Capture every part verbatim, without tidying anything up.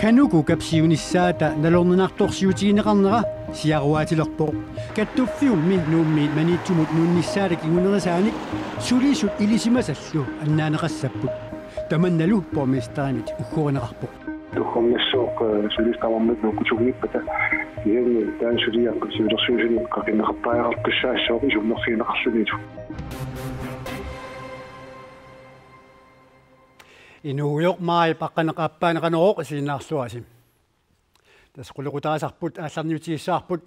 KANUKOKA-p siunissaata nalorninartorsiutigineqarnera siaruaatilerpoq. Kattuffiummi Nuummiit Maniitsumut nuunnissaata kingunerisaanik sulisut ilisimasallu annaaneqassapput. Tamannalu borgmesterimit uggorineqarpoq. Uggornassaaq, eh, sulisut tamarmik nuukkusunngippata. Kisianni taanna suliaq siulersuisuni qaqinneqartariaqartussaassooq isummerfigineqarlunilu. Inuugujoq Maajip aqqaneq-aappaanni Qanorooq isiginnaarluarisi. Tassa qulequtaasarput aallarniutigissavarput.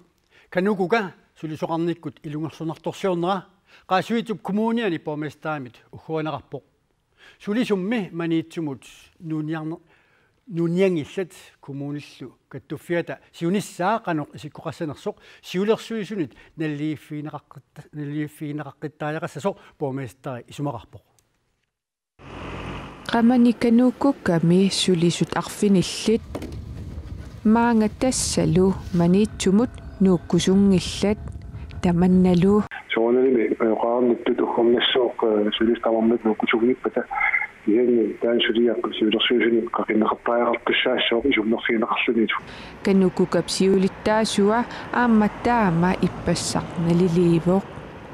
KANUKOKA sulisoqarnikkut ilungersunartorsiornera Qaasuitsup Kommuniani borgmesterimit uggorineqarpoq. Sulisummi Maniitsumut nuunniarne-, nuunnianngillat kommunillu kattuffiata siunissaa qanoq isikkoqassanersoq siulersuisunit naliliiffigineqaqqitta-, naliliiffigineqaqqittariaqassasoq borgmesteri isumaqarpoq. Qamani KANUKOKA-mi sulisut arfinillit. Maanga tassalu Maniitsumut nuukkusunngillat tamannalu. Soorunalimi, eh, oqarnittut uggornassaaq, eh, sulisut tamarmik nuukkusunngippata. Kisianni taanna suliaq siulersuisuni qaqinneqartariaqartussaassooq isummerfigineqarlunilu. KANUKOKA-p siulittaasua aamma taama ippassaq naliliivoq.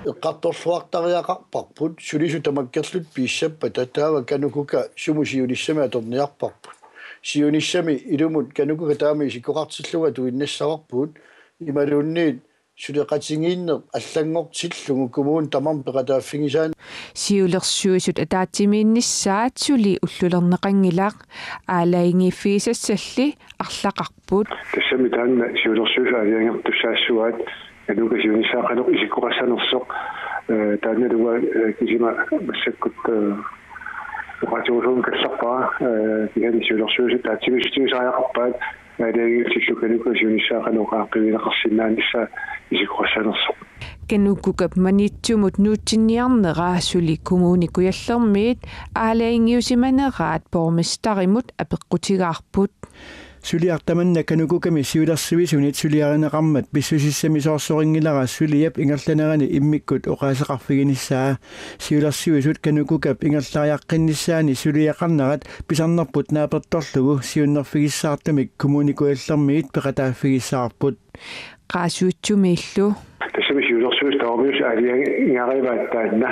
Eqqartorluartariaqarparput sulisut tamakkerlutik piissappata, taava KANUKOKA sumut siunissami atorniarparput. Siunissami ilumut KANUKOKA taama isikkoqartillugu atuinnassaqarpugut, imaluunniit suleqatigiinneq allanngortillugu kommunit tamarmik peqataaffigisaannik. Siulersuisut ataatsimiinnissaat suli ullulerneqanngilaq, aalajangiiffigisassalli arlaqarput. Tassami taanna siulersuisut aalajangertussaassavaat, KANUKOKA siunissaa qanoq isikkoqassanersoq, eh, taannalu uanga, eh, kisima massakkut, eh, oqaatigerusukkut kallarpara, eh, kisianni siulersuisut ataatsimiissutigisariaqarpaat, aalajangiutillu KANUKOKA siunissaa qanoq aaqqiivigineqarsinnaanissaa isikkoqassanersoq. KANUKOKA-p Maniitsumut nuutsinniarnera suli Kommune Kujallermiit aalajangiusimaneraat borgmesterimut apeqqutigaarput. Suliaq tamanna KANUKOKA-mi siulersuisunit suliarineqarmat pissusissamisoorsorinngilaq, suliap ingerlanerani immikkut oqaaseqarfiginissaa. Siulersuisut KANUKOKA-p ingerlariaqqinnissaani suliaqarnerat pisarnerput naapertorlugu siunnerfigissaartumik Kommune Kujallermiit peqataaffigissavarput. Qaasuitsumiillu. Tassami siulersuisut tamarmiusut aalajangigaat taanna.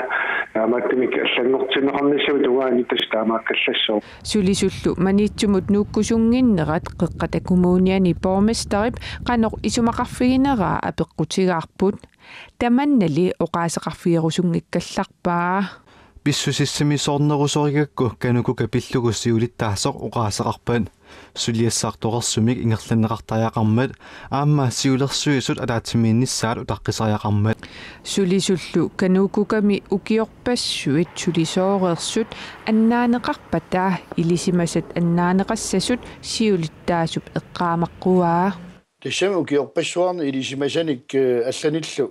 Taamaattumik allanngortinneqarnissamut tungaanut tassa taamaakkallassooq. Sulisullu Maniitsumut nuukkusunnginnerat Qeqqata Kommuniani borgmesterip qanoq isumaqarfigineraa apeqqutigaarput. Tamannali oqaaseqarfigerusunngikkallarpaa. Pissusissamisoornerusorigakku KANUKOKA pillugu siulittaasoq oqaaseqarpat. Suliassartoqarsumik ingerlanneqartariaqarmat aamma siulersuisut ataatsimiinnissaat utaqqisariaqarmat. Sulisullu KANUKOKA-mi ukiorpassuit sulisooreersut annaaneqarpata ilisimasat annaaneqassasut siulittaasup eqqaamaqquaa. Tassami ukiorpassuarni ilisimasanik, eh, allanillu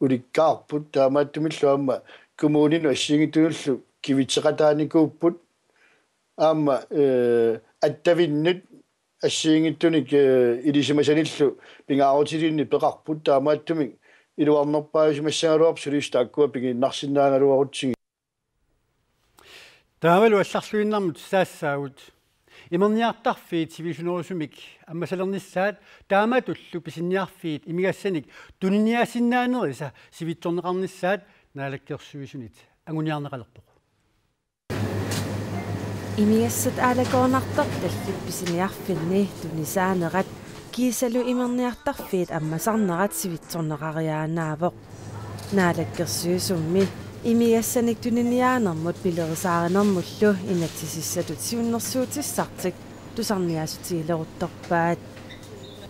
ulikkaarput, taamaattumillu aamma kommuninut assigiinngitsunullu kivitseqataanikuupput. Aamma, eh, attavinnut assigiinngitsunik, eh, ilisimasanillu pingaarutilinnik peqarput, taamaattumik iluarnerpaajusimassagaluarpoq sulisut taakkua pigiinnarsinnaagaluarutsigit. Taavalu allarluinnarmut saassaagut. Imerniartarfiit sivisunerusumik ammasalernissaat taamatullu pisiniarfiit imigassanik tuniniaasinnaanerisa sivitsorneqarnissaat Naalakkersuisunit anguniarneqalerpoq. Imigassat aalakoornartortallit pisiniarfinni tunisaanerat kiisalu imerniartarfiit ammasarnerat sivitsorneqariaannaavoq. Naalakkersuisummi imigassanik tuniniaanermut pilerisaarinermullu inatsisissatut siunnersuutissartik tusarniaassutigileruttorpaat.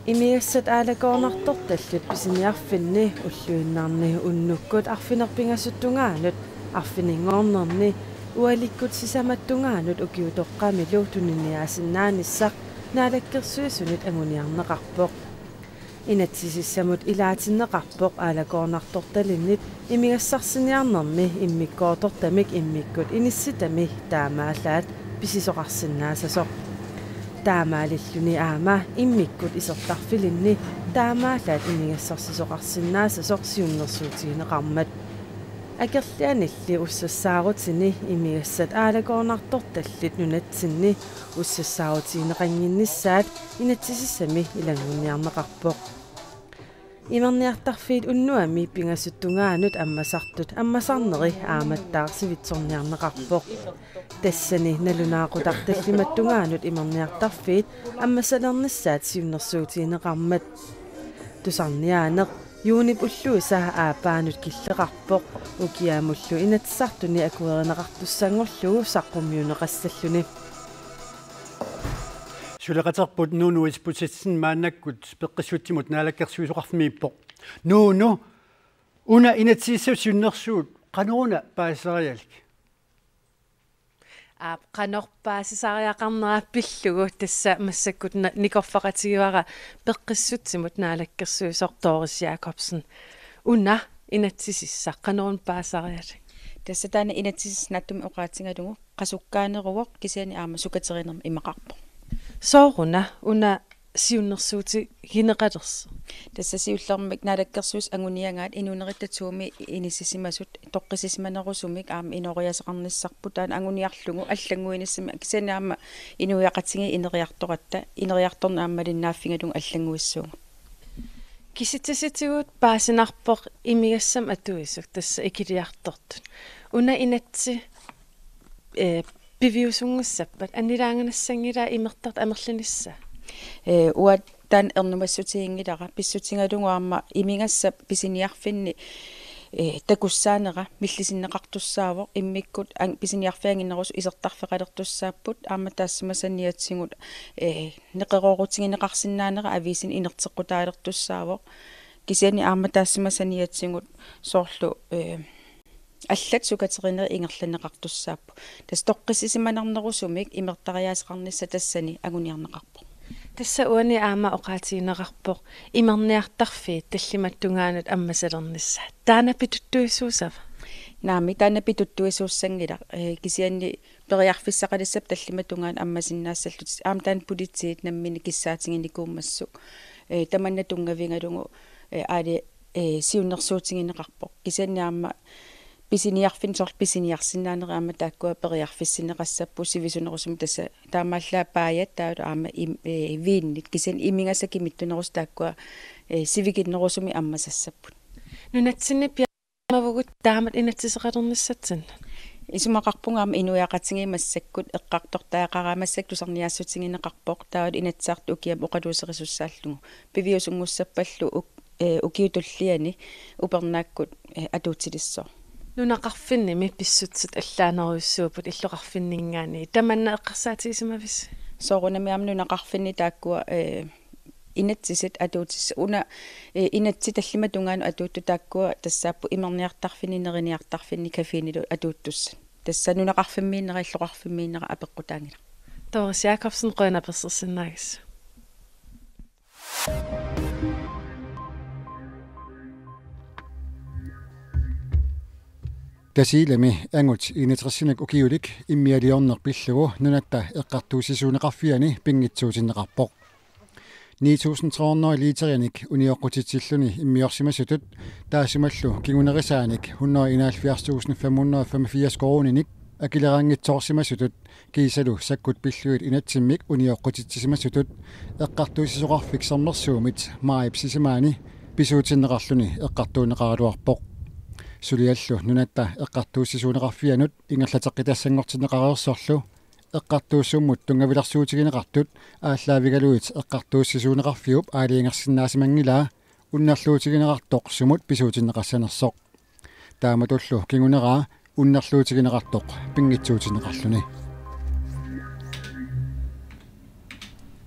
Imigassat aalakoornartortallit pisiniarfinni ulluinnarni unnukkut arfineq pingasut tungaanut arfininngornerni ualikkut sisamat tungaanut ukiutoqqamilu tuniniaasinnaanissaq Naalakkersuisunit anguniarneqarpoq. Inatsisissamut ilaatinneqarpoq aalakoornartortalinnit imigassarsiniarnermi immikkoortortamik immikkut inissitami taamaallaat pisisoqarsinnaasasoq. Taamaalilluni aamma immikkut isertarfilinni taamaallaat imigassarsisoqarsinnaasasoq siunnersuutigineqarmat. Akerlianilli ussassaarutini imigassat aalakoornartortallit nunatsinni ussassaarutigineqannginnissaat inatsisissami ilanngunniarneqarpoq. Imerniartarfiit unnuami pingasut tungaanut ammasartut ammasarneri aammattaaq sivitsorniarneqarpoq. Tassani nalunaaqutaq tallimat tungaanut imerniartarfiit ammasalernissaat siunnersuutigineqarmat. Tusarniaaneq juunip ulluisa aappaanut killeqarpoq, ukiamullu Inatsisartuni akuerineqartussanngorlugu saqqummiunneqassalluni. Suleqaterput Nuunu Isbosethsen maannakkut Peqqissutsimut Naalakkersuisoqarfimmiippoq. Nuunu, una inatsisissap siunnersuut qanoruna paasisarialik? Aap, qanoq paasisariaqarnera pillugu tassa massakkut na-, nikorfaqatigivara Peqqissutsimut Naalakkersuisoq Doris Jakobsen. Una inatsisissaq qanoruna paasisarialik? Tassa taanna inatsisissaq naatsumik oqaatigalugu qasukkaaneruvoq kisianni aamma sukaterinermik imaqarpoq. Sooruna una siunnersuutigineqalersoq? Tassa siullermik Naalakkersuisut anguniagaat inuunerit tatuumi inissisimasut toqqissisimanerusumik aamma inooriaaseqarnissarput, taanna anguniarlugu allannguinissamik kisianni aamma inuiaqatigiit ineriartoratta, ineriartorneq aamma malinnaaffigalugu allannguissuugut. Kisitsisitigut paasinarpoq imigassamik atuisuk, tassa ikiliartortut. Una inatsit, eh, piviusunngussappat annilaanganassanngilaat imertartut amerlinissaat? Eh, uanga taanna ernumassutiginngilara, pissutigalugu aamma imigassap pisiniarfinni, eh, takussaanera millisinneqartussaavoq, immikkut an-, pisiniarfik anginerusut isertarfeqalertussaapput, aamma taassuma saniatigut, eh, neqeroorutigineqarsinnaanera aviisini inerteqqutaalertussaavoq. Kisianni aamma taassuma saniatigut soorlu, eh, allat sukaterinerit ingerlanneqartussaapput. Tassa toqqissisimanarnerusumik imertariaaseqarnissaq tassani anguniarneqarpoq. Tassa uani aamma oqaatigineqarpoq imerniartarfiit tallimat tungaanut ammasalernissaat. Taanna pituttuisuusava? Naamik, taanna pituttuisuussanngilaq. Eh, kisianni periarfissaqalissapput tallimat tungaanut ammasinnaassallutik. Aamma taanna politiit namminneq kissaatiginikuummassuk. Eh, tamanna tunngavigalugu, eh, aali, eh, siunnersuutigineqarpoq. Kisianni aamma pisiniarfinni soorlu pisiniarsinnaanerit aamma taakkua periarfissinneqassapput sivisunerusumik, tassa taamaallaat paajat taavalu aamma im-, eh, viinit, kisianni imigassat kimittunerusut taakkua, eh, sivikinnerusumik ammasassapput. Nunatsinni pi- Mavugut taamatut inatsiseqalernissatsinnut. Isumaqarpunga aamma inuiaqatigiit massakkut eqqartortariaqaraat, massakkut tusarniaassutigineqarpoq taavalu Inatsisartut ukiamut oqaluuserisussaallugu. Piviusunngussappallu uk-, eh, ukiut tulliani upernaakkut, eh, atuutilissaaq. Nunaqarfinnimi pissutsit allaanerujussuupput illoqarfinninngaanniit. Tamanna eqqarsaatigisimavisi? Soorunami aamma nunaqarfinni taakkua, eh, inatsisit atuutis-, una, eh, inatsit tallimat tungaanut atuuttut taakkua tassaapput imerniartarfinni, neriniartarfinni, cafénilu atuuttussat. Tassa nunaqarfimmiinnera, illoqarfimmiinnera apeqqutaanngilaq. Doris Jakobsen, qujanaq apersorsinnaagassi. Tasiilami angut enogtresinik ukiulik immialiorneq pillugu Nunatta Eqqartuussisuuneqarfiani pinngitsuutinneqarpoq. Ni tusind tre hundrede literinik unioqqutitsilluni immiorsimasutut, taassumalu kingunerisaanik hundrede enoghalvfjerds tusind fem hundrede femogfirs koruuninik akileraanngitsoorsimasutut, kiisalu sakkut pillugit inatsimmik unioqqutitsisimasutut, Eqqartuussisoqarfik Sermersuumit maajip sisamaani pisuutinneqarluni eqqartuunneqaraluarpoq. Suliallu Nunatta Eqqartuussisuuneqarfianut ingerlateqqitassanngortinneqareersorlu eqqartuussummut tunngavilersuutigineqartut aallaavigalugit Eqqartuussisuuneqarfiup aalajangersinnaasimanngilaat unnerluutigineqartoq sumut pisuutinneqassanersoq. Taamatullu kinguneraa unnerluutigineqartoq pinngitsuutinneqarluni.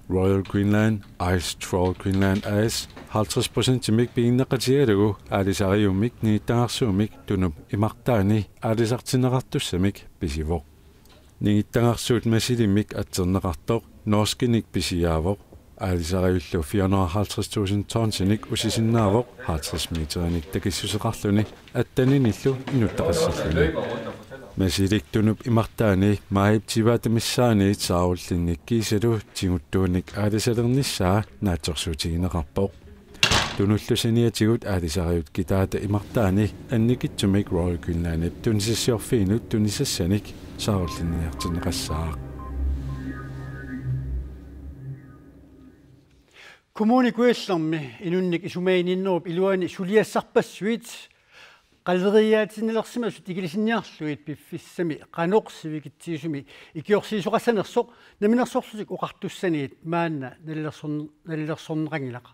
Royal Greenland Ice Trawl Greenland A/S halvtreds procentimik piginneqatigalugu aalisariummik Ningittangarsuummik Tunup imartaani aalisartinneqartussamik pisivoq. Ningittangarsuut Masilimmik atserneqartoq norskinik pisiaavoq. Aalisariullu fire hundrede og halvtreds tusind tonsinik usisinnaavoq halvtreds meterinik takissuseqarluni atteninillu inuttaqassalluni. Masilik Tunup imartaani maajip tyveata missaaniit saarullinnik kiisalu tiguttuunik aalisalernissaa naatsorsuutigineqarpoq. Tunullu saniatigut aalisariutit kitaata imartaani annikitsumik Royal Greenlandip tunisassiorfiinut tunisassanik saarullinniartinneqassaaq. Kommune Kujallermi inunnik isumaginninnerup iluani suliassarpassuit qaleriiaatiinnarsimasut ikilisinniarlugit piffissami qanoq sivikitsigissumi ikiorsiisoqassanersoq Namminersorlutik Oqartussaniit maanna nalilersorn-, nalilersorneqanngilaq.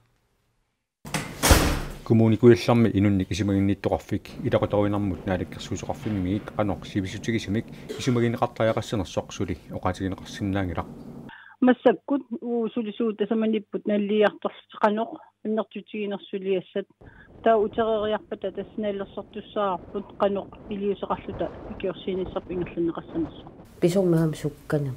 Kommune Kujallermi inunnik isumaginnittoqarfik ilaqutariinnarmut Naalakkersuisoqarfimmiit qanoq sivissutigisumik isumagineqartariaqassanersoq suli oqaatigineqarsinnaanngilaq. Massakkut uagut sulisugut tasamaniipput naliliiartorlutik qanoq annertutiginersoq suliassat. Taava utereeriarpata tassa nalilersortussaavarput qanoq iliuuseqarluta ikiorsiinissarput ingerlanneqassanersoq. Pisormagam sukkana.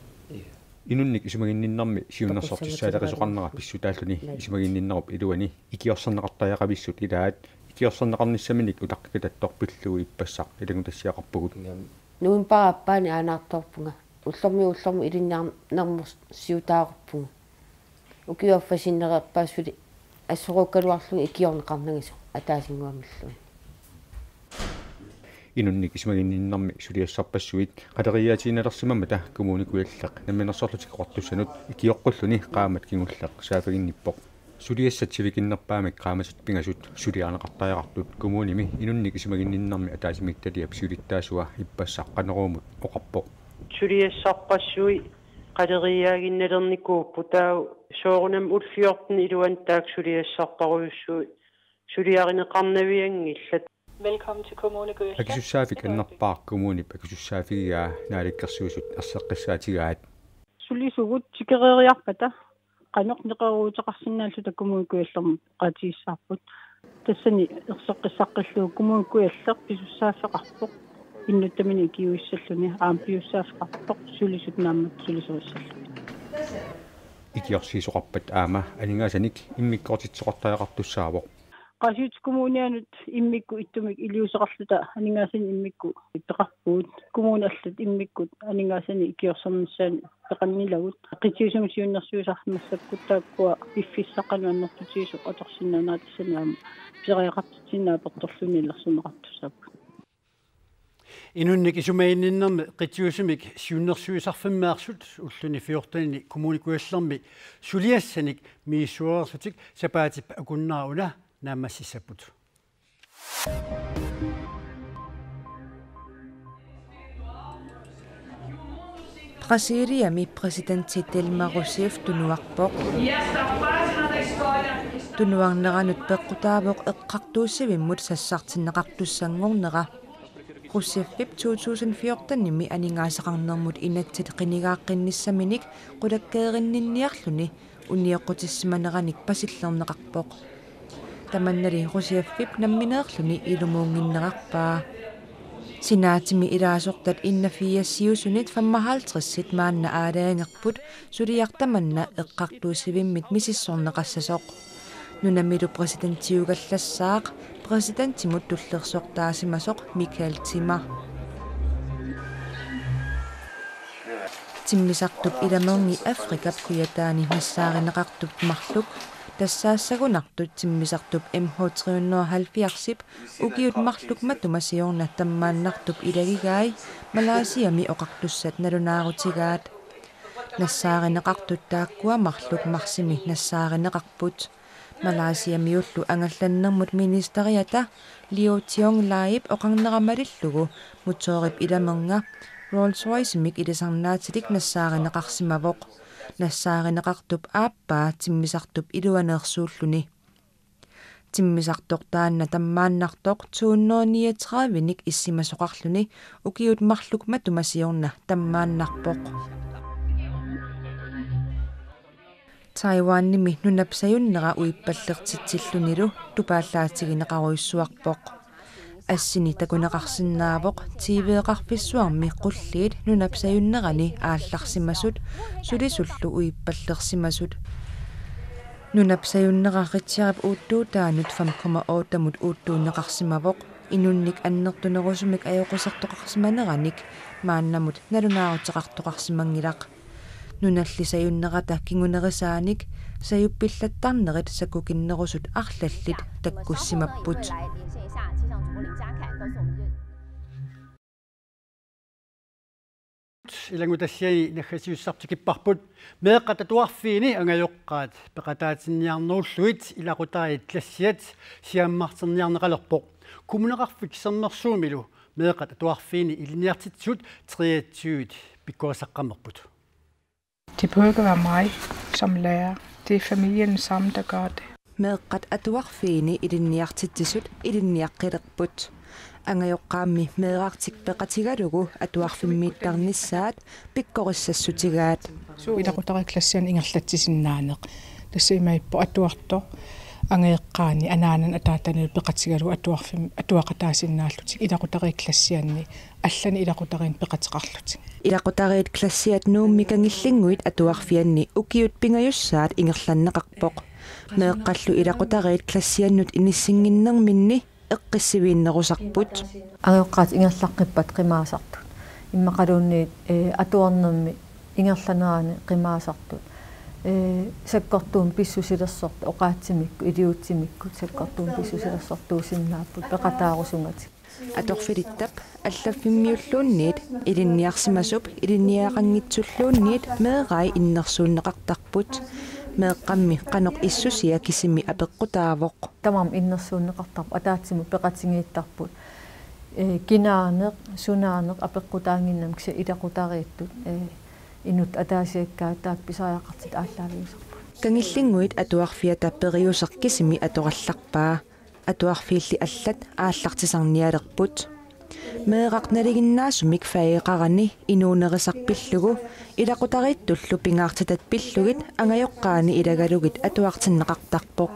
Inunnik isumaginninnermi siunnersortussaaleqisoqarnera pissutaalluni isumaginninnerup iluani ikiorserneqartariaqavissut ilaat ikiorserneqarnissaminik utaqqikatattoq pillugu ippassaq ilanngutassiaqarpugut. Novembarip aappaani aanaartoorpunga. Ullormiit ullormut ilinniarnermut siutaareerpunga. Ukiup affaa sinnereerpaa suli assorukkaluarlunga ikiorneqarnangasoq ataasinnguamilluunniit. Inunnik isumaginninnermi suliassarpassuit qaleriiaatiinnalersimammata Kommune Kujalleq Namminersorlutik Oqartussanut ikioqqulluni qaammat kingulleq saaffiginnippoq. Suliassat sivikinnerpaamik qaammatit pingasut suliarineqartariaqartut kommunimi inunnik isumaginninnermi ataatsimiititaliap siulittaasua ippassaq Qanorooq oqarpoq. Suliassarpassuit qaleriiaaginnalernikuupput, taava soorunami ullut fjorten iluani taakku suliassarparujussuit suliarineqarnavianngillat. Velkommen til Kommune Kujalleq. Akisussaaffik annerpaaq kommunip akisussaaffigigaa Naalakkersuisut erseqqissaatigaat. Sulisugut tikereeriarpata qanoq neqerooruteqarsinnaalluta Kommune Kujallermut oqaatigissavarput. Tassani erseqqissaqqillugu Kommune Kujalleq pisussaaffeqarpoq. Innuttaminik ikiuissalluni aamma pisussaaffeqarpoq sulisut naammattut sulisorissallugit. Ikiorsiisoqarpat aamma aningaasanik immikkoortitsisoqartariaqartussaavoq. Qaasuitsup Kommunianut immikkut ittumik iliuuseqarluta aningaasanik immikkut peqarpugut. Kommunit allat immikkut aningaasanik ikiorsernissaannik peqanngilagut. Qitiusumik siunnersuisarfik massakkut taakkua piffissaq qanoq annertutigisoq atorsinnaanerat tassani aamma pisariaqartitsinnut aportorlugu nalilersorneqartussaapput. Inunnik isumaginninnermi qitiusumik siunnersuisarfimmiersut ulluni fjortenini Kommune Kujallermi suliassanik misissuereersutik sapaatip akunnera una naammassissapput. Brasiliami præsidenti Dilma Rousseff tunuarpoq. Tunuarneranut peqqutaavoq eqqartuussivimmut sassartinneqartussanngornera. Rousseffip to tusind fjortenimi aningaasaqarnermut inatsit qinigaaqqinnissaminnik qulakkeerinninniarluni unioqqutissimaneranik pasillerneqarpoq. Tamannali Rousseffip nammineerluni ilumuunnginnerarpaa. Senaatimi ilaasortat enogfirsiusunit femoghalvtredsit maanna aalajangerput suliaq tamanna eqqartuussivimmit misissorneqassasoq. Nunamilu præsidentiugallassaaq præsidentimut tullersortaasimasoq Michel Temer. Timmisartup ilamerngi Afrikap kujataani nassaarineqartup marluk tassaassagunartut timmisartup M H tre hundrede og halvfjerdsip ukiut marluk matuma siorna tammaannartup ilagigai Malaysiami oqartussat nalunaarutigaat. Nassaarineqartut taakkua marluk marsimi nassaarineqarput. Malaysiamiullu angallannermut ministeriata Liew Tiong Laip oqarnera malillugu motorip ilamernga Rolls Roycemik ilisarnaatilik nassaarineqarsimavoq. Nassaarineqartup aappaa timmisartup iluaneersuulluni. Timmisartoq taanna tammaannartoq to hundrede niogtredivenik issimasoqarluni ukiut marluk matuma siorna tammaannarpoq. Taiwanimi nunap sajunnera uippallertitsillunilu tupaallaatigineqarujussuarpoq. Assini takuneqarsinnaavoq T V-qarfissuarmi qulliit nunap sajunnerani aallarsimasut sulisullu uippallersimasut. Nunap sajunnera Richterip uuttuutaanut fem komma ottemut uuttuunneqarsimavoq. Inunnik annertunerusumik ajoqusertoqarsimaneranik maannamut nalunaaruteqartoqarsimanngilaq. Nunalli sajunnerata kingunerisaanik sajuppillattarnerit sakkukinnerusut arlallit takkussimapput. Ilanngutassiani naggasiussarput tikipparput. Meeqqat atuarfiini angajoqqaat peqataatinniarnerullugit ilaqutariit klassiat siammarterniarneqalerpoq. Kommuneqarfik Sermersuumilu meeqqat atuarfiini ilinniartitsisut treogtyve pikkorissaqqammerput. Det behøver ikke være mig som lærer. Det er familien sammen, der gør det. Meeqqat atuarfiini ilinniartitsisut ilinniaqqilerput. Angajoqqaammi meerartik peqatigalugu atuarfimmiittarnissaat pikkorissassutigaat. Suut ilaqutariit klassianni ingerlatsisinnaaneq. Tassa imaappoq atuartoq angajoqqaani anaananut ataatanilu peqatigalugu atuarfimmi atuaqataasinnaallutik ilaqutariit klassianni allanik ilaqutariinnik peqateqarlutik. Ilaqutariit klassiat Nuummi Kangillinnguit Atuarfianni ukiut pingajussaat ingerlanneqarpoq. Meeqqallu ilaqutariit klassiannut inissinnginnerminni eqqissiviinnerusarput. Angajoqqaat ingerlaqqippat qimaasartut. Immaqaluunniit, eh, atuarnermi ingerlanerani qimaasartut. Eh, sakkortuumik pissusilersortut oqaatsimikkut, iliuutsimikkut sakkortuumik pissusilersortuusinnaapput peqataarusumatik. Atorfilittap allaffimmiulluunniit ilinniarsimasup ilinniagaqanngitsulluunniit meerai innersuunneqartarput. Meeqqammi qanoq issusia kisimi apeqqutaavoq. Tamarmik innersuunneqartarput, ataatsimut peqatigiittarput. Eh, kinaaneq, sunaaneq apeqqutaannginnami kisianni ilaqutariittut, eh, inuttut ataasiakkaat taakku pisariaqartitut aallaaviusarput. Kangillinnguit Atuarfiata periuseq kisimi atorallarpaa. Atuarfiilli allat aallartisarnialerput. Meeraq nalinginnaasumik fageqarani inuunerisaq pillugu ilaqutariittullu pingaartitat pillugit angajoqqaani ilagalugit atuartinneqartarpoq.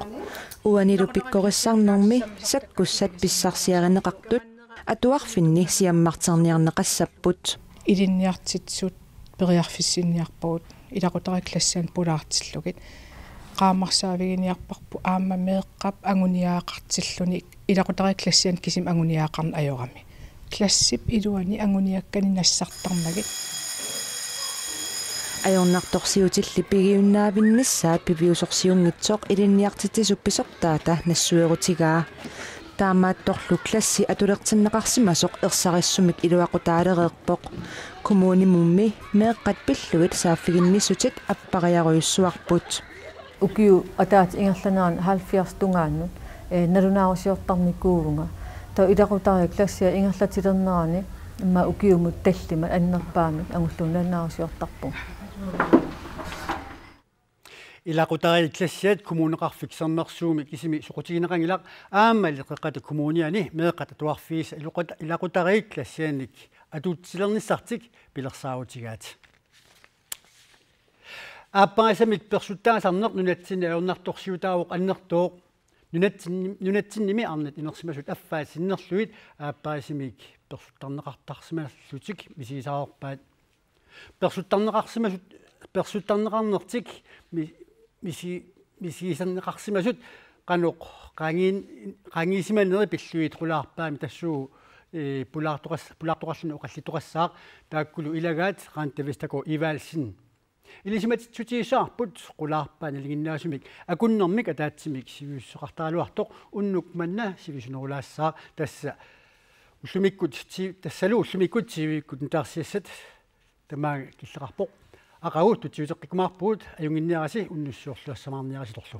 Uanilu pikkorissarnermi sakkussat pissarsiarineqartut atuarfinni siammarterniarneqassapput. Ilinniartitsisut periarfissinniarpagut ilaqutariit klassianni pulaartillugit. Qaammarsaaviginiarparput aamma meeqqap anguniagaqartilluni ilaqutariit klassianni kisimi anguniagaqarneq ajorami. Klassip iluani anguniakkani nassartarmagit. Ajornartorsiutilli pigiunnaavinnissaat piviusorsiunngitsoq ilinniartitsisup pisortaata nassuerutigaa. Taamaattorlu klassi atulertinneqarsimasoq ersarissumik iluaqutaalereerpoq. Kommunimummi meeqqat pillugit saaffiginnissutit appariarujussuarput. Ukiut ataatsip ingerlanerani halvfjerds tungaannut, eh, nalunaarusiortarnikuuvunga. Taava ilaqutariit klassiat ingerlatilernerani immaqa ukiumut tallimat annerpaamik angulluunniit nalunaarusiortarpunga. Ilaqutariit klassiat Kommuneqarfik Sermersuumi kisimi soqutigineqanngilaq, aammali Qeqqata Kommuniani meeqqat atuarfiisa iloqata-, ilaqutariit klassiannik atuutsilernissartik pilersaarutigaat. Aapparisamik persuttaasarneq nunatsinni ajornartorsiutaavoq annertooq. Nunatsinni-, nunatsinnimi arnat inersimasut affaat sinnerlugit aapparisamik persuttarneqartarsimallutik misigisaqarpaat. Persuttarneqarsimasut, persuttarneqarnertik mi-, misi-, misigisanneqarsimasut qanoq qaangiin-, qaangiisimaneri pillugit qulaarpaamik tassuugu, eh, pulaartoqas-, pulaartoqarluni oqallittoqassaaq, taakkulu ilagaat Randi Vestergaard Evaldsen. Ilisimatitsissutigissavarput qulaarpaat nalinginnaasumik akunnermik ataatsimik sivisussuseqartaraluartoq unnuk manna sivisunerulaassaaq, tassa ullumikkut ti-, tassalu ullumikkut T V-kkut nutaarsiassat tamaanga killeqarpoq. Aqagu tutsiuteqqikkumaarpugut, ajunnginniarisi unnussiorluassamaarniarisitorlu.